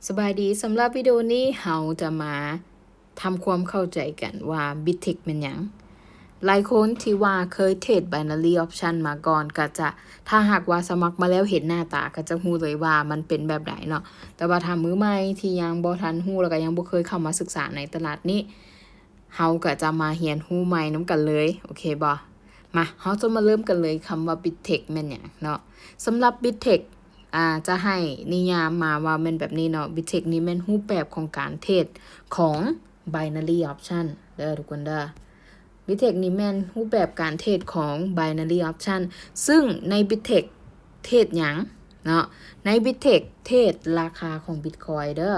ສະບາຍດີ, ສຳລັບວິດີໂອນີ້ເຮົາຈະມາທຳຄວາມເຂົ້າໃຈກັນວ່າ Bittrex ແມ່ນຫຍັງ. ຫຼາຍຄົນທີ່ວ່າເຄີຍເທຣດ Binary Option ມາກ່ອນ ກໍຈະ, ຖ້າຫາກວ່າສະໝັກມາແລ້ວເຫັນໜ້າຕາ ກໍຈະຮູ້ເລີຍວ່າມັນເປັນແບບໃດເນາະ. ແຕ່ວ່າຖ້າມືໃໝ່ທີ່ຍັງບໍ່ທັນຮູ້ ແລ້ວກໍຍັງບໍ່ເຄີຍເຂົ້າມາສຶກສາໃນຕະຫຼາດນີ້, ເຮົາກໍຈະມາຮຽນຮູ້ໃໝ່ນຳກັນເລີຍ, ໂອເຄບໍ່? ມາ, ເຮົາຈະມາເລີ່ມກັນເລີຍ, ຄຳວ່າ Bittrex ແມ່ນຫຍັງເນາະ. ສຳລັບ Bittrex ອາ ຈະໃຫ້ນິຍາມມາວ່າແມ່ນແບບນີ້ເນາະ, Bittrex ນີ້ແມ່ນຮູບແບບຂອງການເທຣດຂອງ Binary Option ເດີທຸກຄົນເດີ. Bittrex ນີ້ແມ່ນຮູບແບບການເທຣດຂອງ Binary Option, ຊຶ່ງໃນ Bittrex ເທຣດຫຍັງເນາະ? ໃນ Bittrex ເທຣດລາຄາຂອງ Bitcoin ເດີ.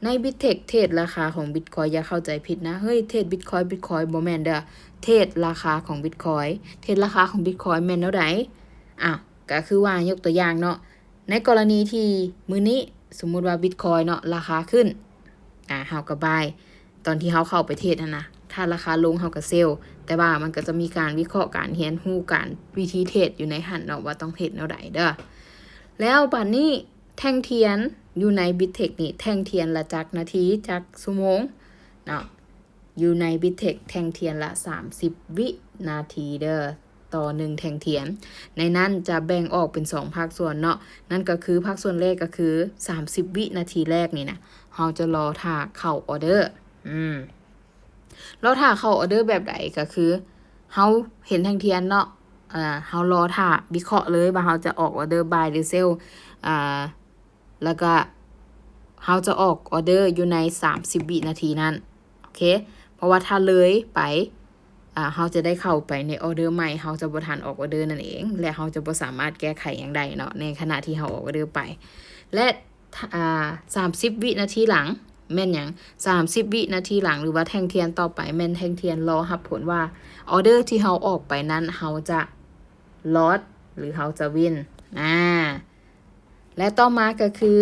ໃນ Bittrex ເທຣດລາຄາຂອງ Bitcoin, ຢ່າເຂົ້າໃຈຜິດນະ, ເຮີ້ຍ ເທຣດ Bitcoin Bitcoin ບໍ່ແມ່ນເດີ, ເທຣດລາຄາຂອງ Bitcoin. ເທຣດລາຄາຂອງ Bitcoin ແມ່ນແນວໃດ? ອ້າວ ກໍຄືວ່າຍົກຕົວຢ່າງເນາະ, ໃນກໍລະນີທີ່ມື້ນີ້ ສົມມຸດວ່າ Bitcoin ເນາະ ລາຄາຂຶ້ນ, ອາ ເຮົາກໍ buy ຕອນທີ່ເຮົາເຂົ້າໄປເທຣດຫັ້ນນະ, ຖ້າລາຄາລົງເຮົາກໍ sell. ແຕ່ວ່າມັນກໍຈະມີການວິເຄາະ, ການຮຽນຮູ້, ການ ວິທີເທຣດຢູ່ໃນຫັ້ນເນາະ ວ່າຕ້ອງເທຣດແນວໃດເດີ. ແລ້ວບາດນີ້ ແທ່ງທຽນຢູ່ໃນ Bittrex ນີ້ ແທ່ງທຽນລະຈັກນາທີ ຈັກຊົ່ວໂມງເນາະ? ຢູ່ໃນ Bittrex ແທ່ງທຽນລະສາມສິບວິນາທີເດີ ຕໍ່ໜຶ່ງແທ່ງທຽນ. ໃນນັ້ນຈະແບ່ງອອກເປັນສອງພາກສ່ວນເນາະ, ນັ້ນກໍຄືພາກສ່ວນແລກກໍຄືສາມສິບວິນາທີແລກນີ້ນະ ເຮົາຈະລໍຖ້າເຂົ້າອອເດີ. ອືມ ລໍຖ້າເຂົ້າອອເດີແບບໃດ? ກໍຄືເຮົາເຫັນແທ່ງທຽນເນາະ, ເຮົາລໍຖ້າວິເຄາະເລີຍວ່າເຮົາຈະອອກອອເດີ buy ຫຼື sell, ແລ້ວກະເຮົາຈະອອກອອເດີຢູ່ໃນສາມສິບວິນາທີນັ້ນ, ໂອເຄ. ເພາະວ່າຖ້າເລີຍໄປ ເຮົາຈະໄດ້ເຂົ້າໄປໃນອອເດີໃໝ່, ເຮົາຈະບໍ່ທັນອອກອອເດີນັ້ນເອງ ແລະ ເຮົາຈະບໍ່ສາມາດແກ້ໄຂຫຍັງໄດ້ເນາະ ໃນຂະນະທີ່ເຮົາອອກອອເດີໄປ. ແລະ ອາ ສາມສິບວິນາທີຫຼັງແມ່ນຫຍັງ? ສາມສິບວິນາທີຫຼັງ ຫຼືວ່າແທ່ງທຽນຕໍ່ໄປ ແມ່ນແທ່ງທຽນລໍຮັບຜົນວ່າ ອອເດີທີ່ເຮົາອອກໄປນັ້ນ ເຮົາຈະ loss ຫຼືເຮົາຈະ win. ອາ ແລະ ຕໍ່ມາກໍຄື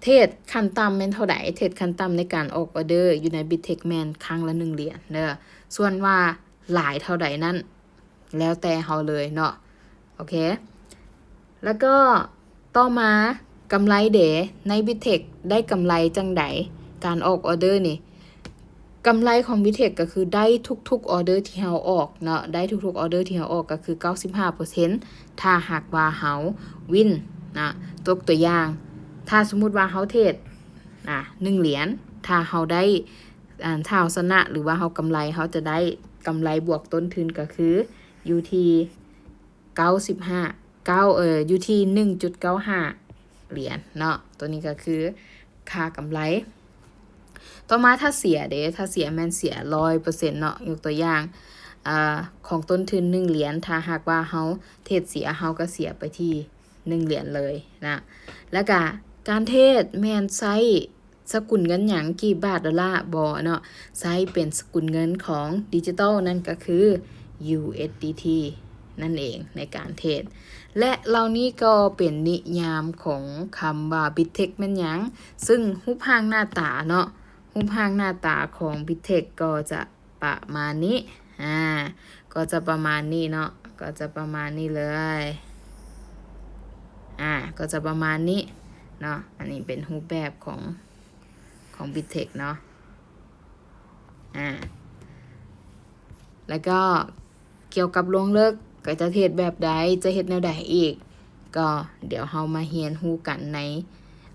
ເທຣດຂັ້ນຕ່ຳແມ່ນເທົ່າໃດ? ເທຣດຂັ້ນຕ່ຳໃນການອອກອອເດີຢູ່ໃນ Bittrex ແມ່ນຄັ້ງລະໜຶ່ງຫຼຽນເດີ. ສ່ວນວ່າຫຼາຍເທົ່າໃດນັ້ນ ແລ້ວແຕ່ເຮົາເລີຍເນາະ, ໂອເຄ. ແລ້ວກໍຕໍ່ມາ ກຳໄລເດ ໃນ Bittrex ໄດ້ກຳໄລຈັ່ງໃດ? ການອອກອອເດີນີ້ ກຳໄລຂອງ Bittrex ກໍຄືໄດ້ທຸກໆອອເດີທີ່ເຮົາອອກເນາະ, ໄດ້ທຸກໆອອເດີທີ່ເຮົາອອກກໍຄືເກົ້າສິບຫ້າເປີເຊັນ ຖ້າຫາກວ່າເຮົາ win ນະ. ຍົກຕົວຢ່າງ ຖ້າສົມມຸດວ່າເຮົາເທຣດ ອາ ໜຶ່ງຫຼຽນ, ຖ້າເຮົາໄດ້ ອາ ຖ້າເຮົາຊະນະ ຫຼືວ່າເຮົາກຳໄລ, ເຮົາຈະໄດ້ກຳໄລບວກຕົ້ນທຶນກໍຄືຢູ່ທີ່ເກົ້າສິບຫ້າ ເກົ້າ ເອີ ຢູ່ທີ່ໜຶ່ງຈຸດເກົ້າຫ້າຫຼຽນເນາະ. ໂຕນີ້ກໍຄືຄ່າກຳໄລ. ຕໍ່ມາຖ້າເສຍເດ, ຖ້າເສຍແມ່ນເສຍຮ້ອຍເປີເຊັນເນາະ. ຍົກຕົວຢ່າງ ອາ ຂອງຕົ້ນທຶນໜຶ່ງຫຼຽນ, ຖ້າຫາກວ່າເຮົາເທຣດເສຍ, ເຮົາກໍເສຍໄປທີ່ໜຶ່ງຫຼຽນເລີຍນະ. ແລ້ວກະການເທຣດແມ່ນໃຊ້ ສະກຸນເງິນຫຍັງ? ກີບ, ບາດ, ໂດລາ? ບໍ່ເນາະ, ໃຊ້ເປັນສະກຸນເງິນຂອງດິຈິຕອລ, ນັ້ນກໍຄື USDT ນັ້ນເອງໃນການເທຣດ. ແລະ ເຫຼົ່ານີ້ກໍເປັນນິຍາມຂອງຄຳວ່າ Bittrex ແມ່ນຫຍັງ? ຊຶ່ງຮູບຮ່າງໜ້າຕາເນາະ, ຮູບຮ່າງໜ້າຕາຂອງ Bittrex ກໍຈະ ປະມານນີ້ ອາ ກໍຈະປະມານນີ້ເນາະ, ກໍຈະປະມານນີ້ເລີຍ ອາ ກໍຈະປະມານນີ້ເນາະ. ອັນນີ້ເປັນຮູບແບບຂອງ ຂອງ Bittrex ເນາະ ອາ ແລ້ວກໍກ່ຽວກັບລວງເລິກ ກໍຈະເຮັດແບບໃດ, ຈະເຮັດແນວໃດອີກ, ກໍດຽວເຮົາມາຮຽນຮູ້ກັນໃນ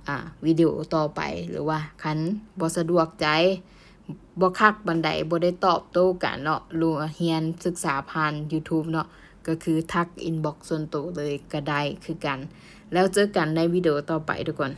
ອາ ວິດີໂອຕໍ່ໄປ ຫຼືວ່າຄັນບໍ່ສະດວກໃຈ ບໍ່ຄັກປານໃດ ບໍ່ໄດ້ຕອບໂຕ້ກັນເນາະ ຫຼືວ່າຮຽນສຶກສາຜ່ານ YouTube ເນາະ, ກໍຄືທັກ inbox ສ່ວນໂຕເລີຍກໍໄດ້ຄືກັນ. ແລ້ວເຈີກັນໃນວິດີໂອຕໍ່ໄປທຸກຄົນ.